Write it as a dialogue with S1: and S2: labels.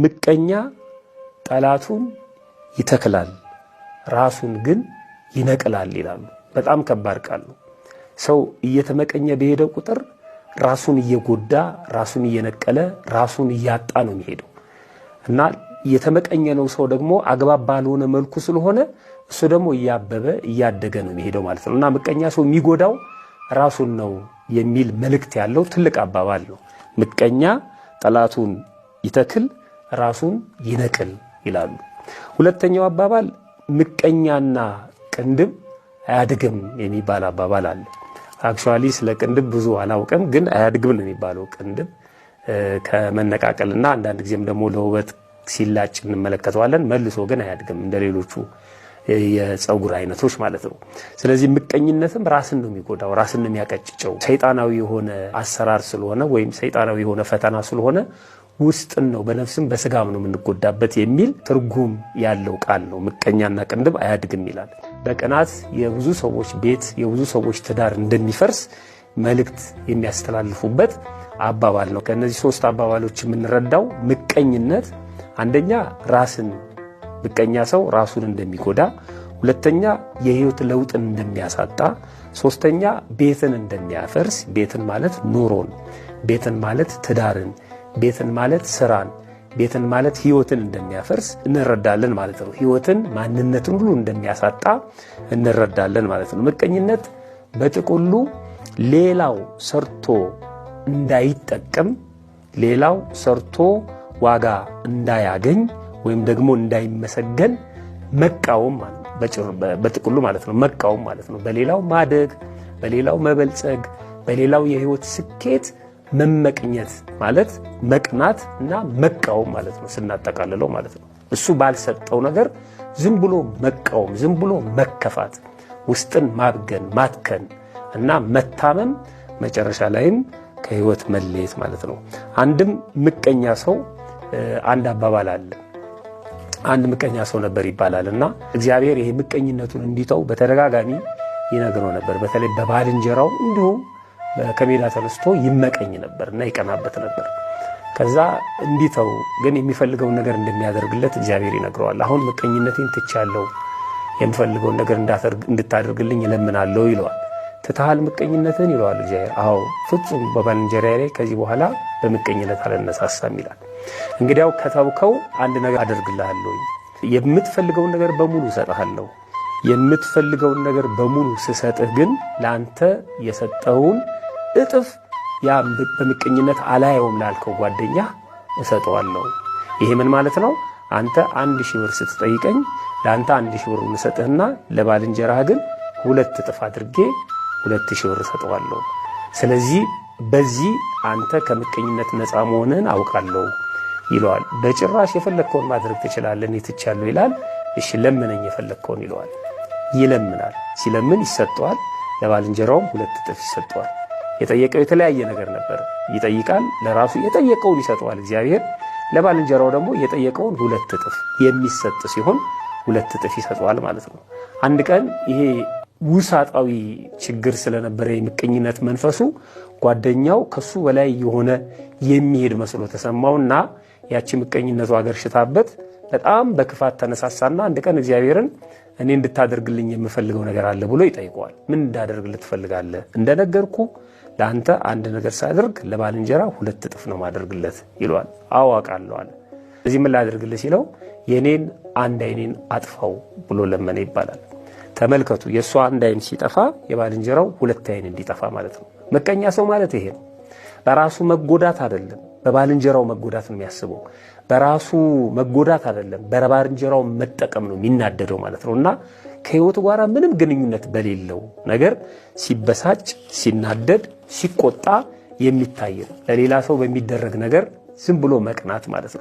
S1: ምቀኛ ጠላቱን ይተክላል፣ ራሱን ግን ይነቅላል ይላሉ። በጣም ከባድ ቃል ነው። ሰው እየተመቀኘ በሄደ ቁጥር ራሱን እየጎዳ፣ ራሱን እየነቀለ፣ ራሱን እያጣ ነው የሚሄደው እና የተመቀኘነው ሰው ደግሞ አግባብ ባልሆነ መልኩ ስለሆነ እሱ ደግሞ እያበበ እያደገ ነው የሚሄደው ማለት ነው እና ምቀኛ ሰው የሚጎዳው ራሱን ነው የሚል መልእክት ያለው ትልቅ አባባል ነው። ምቀኛ ጠላቱን ይተክል ራሱን ይነቅል ይላሉ። ሁለተኛው አባባል ምቀኛና ቅንድብ አያድግም የሚባል አባባል አለ። Actually ስለ ቅንድብ ብዙ አላውቅም፣ ግን አያድግም ነው የሚባለው። ቅንድብ ከመነቃቀልና አንዳንድ ጊዜም ደግሞ ለውበት ሲላጭ እንመለከተዋለን። መልሶ ግን አያድግም እንደ ሌሎቹ የፀጉር አይነቶች ማለት ነው። ስለዚህ ምቀኝነትም ራስን ነው የሚጎዳው፣ ራስን ነው የሚያቀጭጨው። ሰይጣናዊ የሆነ አሰራር ስለሆነ ወይም ሰይጣናዊ የሆነ ፈተና ስለሆነ ውስጥን ነው፣ በነፍስም በስጋም ነው የምንጎዳበት የሚል ትርጉም ያለው ቃል ነው። ምቀኛና ቅንድብ አያድግም ይላል። በቅናት የብዙ ሰዎች ቤት፣ የብዙ ሰዎች ትዳር እንደሚፈርስ መልእክት የሚያስተላልፉበት አባባል ነው። ከእነዚህ ሶስት አባባሎች የምንረዳው ምቀኝነት አንደኛ ራስን፣ ምቀኛ ሰው ራሱን እንደሚጎዳ፣ ሁለተኛ የህይወት ለውጥን እንደሚያሳጣ፣ ሶስተኛ ቤትን እንደሚያፈርስ፣ ቤትን ማለት ኑሮን፣ ቤትን ማለት ትዳርን፣ ቤትን ማለት ስራን፣ ቤትን ማለት ህይወትን እንደሚያፈርስ እንረዳለን ማለት ነው። ህይወትን፣ ማንነትን ሁሉ እንደሚያሳጣ እንረዳለን ማለት ነው። ምቀኝነት በጥቅሉ ሌላው ሰርቶ እንዳይጠቀም፣ ሌላው ሰርቶ ዋጋ እንዳያገኝ ወይም ደግሞ እንዳይመሰገን መቃወም በጥቅሉ ማለት ነው። መቃወም ማለት ነው። በሌላው ማደግ፣ በሌላው መበልጸግ፣ በሌላው የህይወት ስኬት መመቅኘት ማለት መቅናት እና መቃወም ማለት ነው፣ ስናጠቃልለው ማለት ነው። እሱ ባልሰጠው ነገር ዝም ብሎ መቃወም፣ ዝም ብሎ መከፋት፣ ውስጥን ማብገን፣ ማትከን እና መታመም፣ መጨረሻ ላይም ከህይወት መለየት ማለት ነው። አንድም ምቀኛ ሰው፣ አንድ አባባል አለ። አንድ ምቀኛ ሰው ነበር ይባላል እና እግዚአብሔር ይሄ ምቀኝነቱን እንዲተው በተደጋጋሚ ይነግረው ነበር። በተለይ በባልንጀራው እንዲሁም ከሜዳ ተነስቶ ይመቀኝ ነበር እና ይቀናበት ነበር። ከዛ እንዲተው ግን የሚፈልገውን ነገር እንደሚያደርግለት እግዚአብሔር ይነግረዋል። አሁን ምቀኝነቴን ትቻለሁ፣ የምፈልገውን ነገር እንድታደርግልኝ እለምናለሁ ይለዋል። ትተሃል ምቀኝነትን ይለዋል እግዚአብሔር። አዎ፣ ፍጹም በባልንጀራዬ ላይ ከዚህ በኋላ በምቀኝነት አልነሳሳም ይላል። እንግዲያው ከተውከው አንድ ነገር አደርግልሃለሁ፣ የምትፈልገውን ነገር በሙሉ እሰጥሃለሁ። የምትፈልገውን ነገር በሙሉ ስሰጥህ ግን ለአንተ የሰጠውን እጥፍ ያ በምቀኝነት አላየውም ላልከው ጓደኛ እሰጠዋለሁ። ይሄ ምን ማለት ነው? አንተ 1,000 ብር ስትጠይቀኝ ለአንተ 1,000 ብር እሰጥህና ለባልንጀራህ ግን 2 እጥፍ አድርጌ 2,000 ብር እሰጠዋለሁ። ስለዚህ በዚህ አንተ ከምቀኝነት ነፃ መሆንህን አውቃለሁ ይለዋል። በጭራሽ፣ የፈለግከውን ማድረግ ትችላለህ፣ እኔ ትቻለሁ ይላል። እሺ ለምነኝ የፈለግከውን ይለዋል። ይለምናል። ሲለምን ይሰጠዋል። ለባልንጀራውም 2 እጥፍ ይሰጠዋል። የጠየቀው የተለያየ ነገር ነበር። ይጠይቃል፣ ለራሱ የጠየቀውን ይሰጠዋል እግዚአብሔር። ለባልንጀራው ደግሞ የጠየቀውን 2 እጥፍ የሚሰጥ ሲሆን 2 እጥፍ ይሰጠዋል ማለት ነው። አንድ ቀን ይሄ ውሳጣዊ ችግር ስለነበረ የምቀኝነት መንፈሱ ጓደኛው ከሱ በላይ የሆነ የሚሄድ መስሎ ተሰማውና ያቺ ምቀኝነቱ አገርሽታበት በጣም በክፋት ተነሳሳና አንድ ቀን እግዚአብሔርን እኔ እንድታደርግልኝ የምፈልገው ነገር አለ ብሎ ይጠይቀዋል። ምን እንዳደርግልህ ትፈልጋለህ? እንደነገርኩ ለአንተ አንድ ነገር ሳደርግ ለባልንጀራ 2 እጥፍ ነው ማደርግለት ይለዋል። አዎ አውቃለሁ አለ። እዚህ ምን ላደርግልህ ሲለው የኔን አንድ አይኔን አጥፋው ብሎ ለመነ ይባላል። ተመልከቱ፣ የእሷ አንድ አይን ሲጠፋ የባልንጀራው ሁለት አይን እንዲጠፋ ማለት ነው። ምቀኛ ሰው ማለት ይሄ ነው። በራሱ መጎዳት አይደለም፣ በባልንጀራው መጎዳት ነው የሚያስበው። በራሱ መጎዳት አይደለም፣ በባልንጀራው መጠቀም ነው የሚናደደው ማለት ነው። እና ከህይወቱ ጋር ምንም ግንኙነት በሌለው ነገር ሲበሳጭ፣ ሲናደድ፣ ሲቆጣ የሚታይ ነው። ለሌላ ሰው በሚደረግ ነገር ዝም ብሎ መቅናት ማለት ነው።